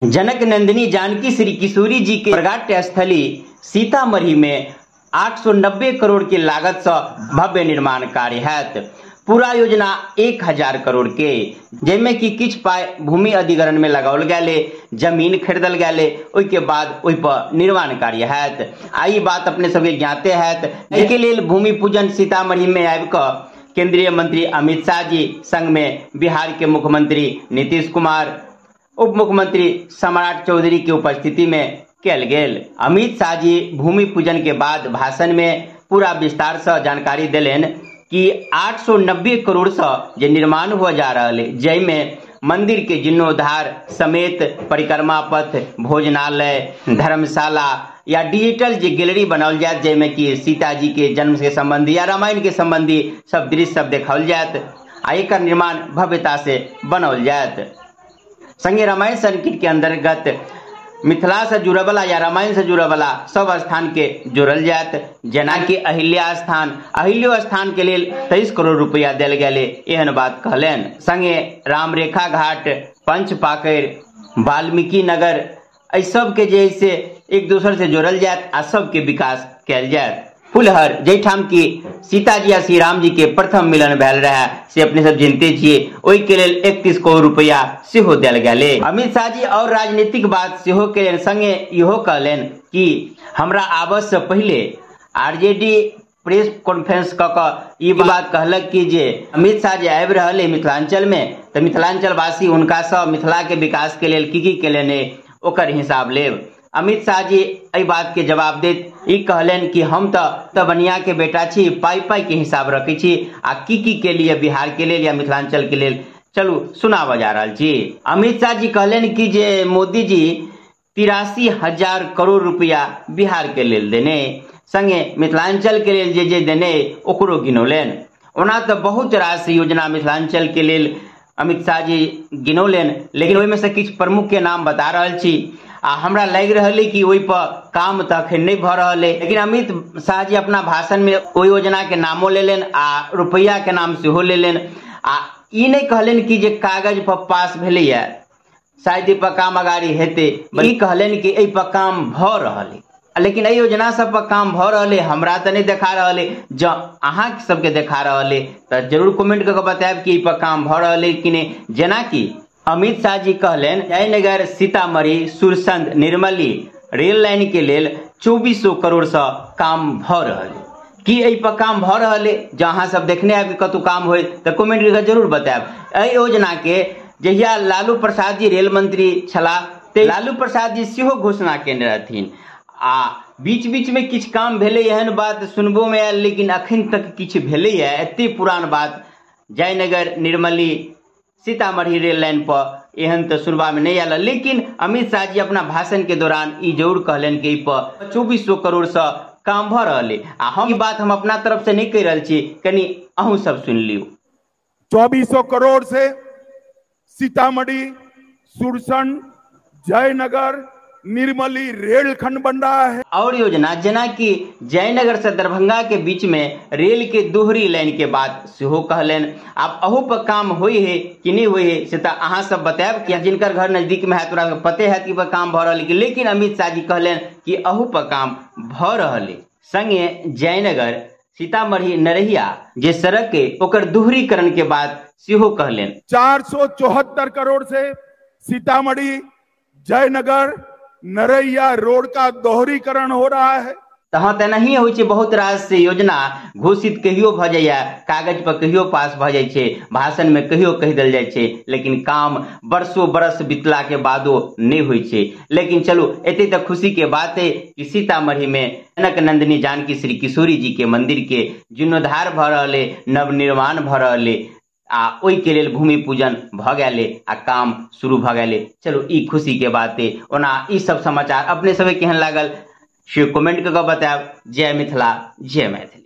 जनक नंदिनी जानकी श्री किशोरी जी के प्रागट्य स्थली सीतामढ़ी में 890 करोड़ के लागत से भव्य निर्माण कार्य हैत। पूरा योजना 1000 करोड़ के, जाहिमे कि किछु पाइ भूमि अधिग्रहण में लगाओल गेलै, जमीन खरीदल गेलै, ओहिके बाद ओहि पर निर्माण कार्य हैत। आ ई बात अपने सबके ज्ञाते हैत। एहिके लेल भूमि पूजन सीतामढ़ी में आबि कऽ केंद्रीय मंत्री अमित शाह जी संग में बिहार के मुख्यमंत्री नीतीश कुमार, उप मुख्यमंत्री सम्राट चौधरी के उपस्थिति में कयल गेल। अमित शाह जी भूमि पूजन के बाद भाषण में पूरा विस्तार से जानकारी देलनि कि 890 करोड़ से जे निर्माण हुआ जा रहा है, जाहिमे मंदिर के जीर्णोद्धार समेत परिक्रमा पथ, भोजनालय, धर्मशाला या डिजिटल जे गैलरी बनाओल जायत, जाहिमे कि सीता जी के जन्म के संबंधी या रामायण के संबंधी सब दृश्य सब देखाओल जायत आ एकर निर्माण भव्यता से बनाओल जायत। संगे रामायण सर्किट के अंतर्गत मिथिला से जुड़े वाला या रामायण से जुड़े वाला सब स्थान के जोड़ल जायत, जेना कि अहिल्या स्थान, अहिल्यो स्थान के लेल 23 करोड़ रुपया देल गेलै, एहन बात कहलनि। संगे रामरेखा घाट, पंचपाकैर, वाल्मीकि नगर, एहि सबके जे से एक दोसर से जोड़ल जायत आ सबके विकास कयल जायत। फुलहर, जाहिठाम कि सीताजी आ श्री राम जी के प्रथम मिलन भेल रहे, से अपने सब जानते छियै, ओहि के लेल 31 करोड़ रुपया सेहो देल गेलै। अमित शाह जी और राजनीतिक बात सेहो केलनि, संगे इहो कहलनि कि हमरा आबऽ से पहिले आरजेडी प्रेस कॉन्फ्रेंस कऽ कऽ ई बात कहलक कि जे अमित शाह जे आबि रहल है मिथिलांचल में, तऽ मिथिलांचलवासी हुनका सँ मिथिला के विकास के लेल की की केलनि ओकर हिसाब लेब। अमित शाह जी एहि बात के जवाब दैत ई कहलनि कि हम तऽ बनिया के बेटा छी, पाइ पाइ के हिसाब रखै छी आ की की के लिए बिहार के लेल या मिथिलांचल के लेल चलू सुनाबऽ जा रहल छी। अमित शाह जी कहलनि कि जे मोदी जी 83,000 करोड़ रुपया बिहार के लेल देने, संगे मिथिलांचल के लेल जे जे देने ओकरो गिनौलनि। ओना तऽ बहुत रास योजना मिथिलांचल के लेल अमित शाह जी गिनौलनि, लेकिन ओहिमे से किछु प्रमुख के नाम बता रहल छी आ हमरा लागि रहल है कि ओहि पर काम तऽ अखन नहि भऽ रहल है। लेकिन अमित शाह जी अपना भाषण में ओहि योजना के नामो लेलनि आ रुपैआ के नाम सेहो लेलनि आ ई नहि कहलनि कि जे कागज पर पास भेलैया शायद एहि पर काम अगाड़ी हेतै, ई कहलनि कि एहि पर काम भऽ रहल है। लेकिन एहि योजना सब पर काम भऽ रहल है हमरा तऽ नहि देखा रहल है, जँ अहाँ सबके देखा रहल है तऽ जरूर कमेंट कऽ के बतायब कि एहि पर काम भऽ रहल है कि नहि। जेनाकि अमित शाह जी कहलनि जयनगर सीतामढ़ी सुरसंद निर्मली रेल लाइन के लेल 2400 करोड़ से काम भऽ रहल है। की एहि पर काम भऽ रहल है? जँ अहाँ सब देखने आबि कतहु काम होय तऽ कमेंट कऽ जरूर बतायब। एहि योजना के जहिया लालू प्रसाद जी रेल मंत्री छलाह ते लालू प्रसाद जी सेहो घोषणा केने रहथिन आ बीच बीच में किछु काम भेलै एहन बात सुनबो में आयल, लेकिन अखन तक किछु भेलैया एते पुरान बात जयनगर निर्मली सीतामढ़ी रेल लाइन पर एहन तऽ सुनबा में नहीं आयल। लेकिन अमित शाह जी अपना भाषण के दौरान ई जरूर कहलनि कि एहि पर 2400 करोड़ से काम भऽ रहल है आ हम ई बात हम अपना तरफ से नहीं कहि रहल छी, कनि अहूँ सब सुनि लियौ। 2400 करोड़ से सीतामढ़ी सुरसंड जयनगर निर्मली रेल खंड बन रहा है। और योजना जेना कि जयनगर से दरभंगा के बीच में रेल के दोहरी लाइन के बात सेहो कहलनि। आब अहू पर काम होई है कि नहीं होई है से तऽ अहाँ सब बतायब कि जिनकर घर नजदीक में है तोरा पते है कि पर काम भऽ रहल है। लेकिन अमित शाह जी कहलनि कि अहू पर काम भऽ रहल है। संगे जयनगर सीतामढ़ी नरहिया जे सड़क के ओकर दोहरीकरण के बात सेहो कहलनि। 474 करोड़ से सीतामढ़ी जयनगर नरैया रोड का दोहरीकरण हो रहा है। तहाँ तऽ एनाहिए होइ छै, बहुत रास योजना घोषित कहियो भऽ जाइया, कागज पर कहियो पास भऽ जाइ छै, भाषण में कहियो कहि देल जाइ छै, लेकिन काम बरसों बरस बीतला के बादो नहि होइ छै। लेकिन चलू एते तऽ खुशी के बात है कि सीतामढ़ी में जनक नंदिनी जानकी श्री किशोरी जी के मंदिर के जीर्णोद्धार भऽ रहल है, नवनिर्माण भऽ रहल है आ ओहि के लेल भूमि पूजन भऽ गेलै आ काम शुरू भऽ गेलै। चलू ई खुशी के बात है। ओना ई सब समाचार अपने सबके केहन लागल से कमेंट कऽ के बतायब। जय मिथिला, जय मैथिली।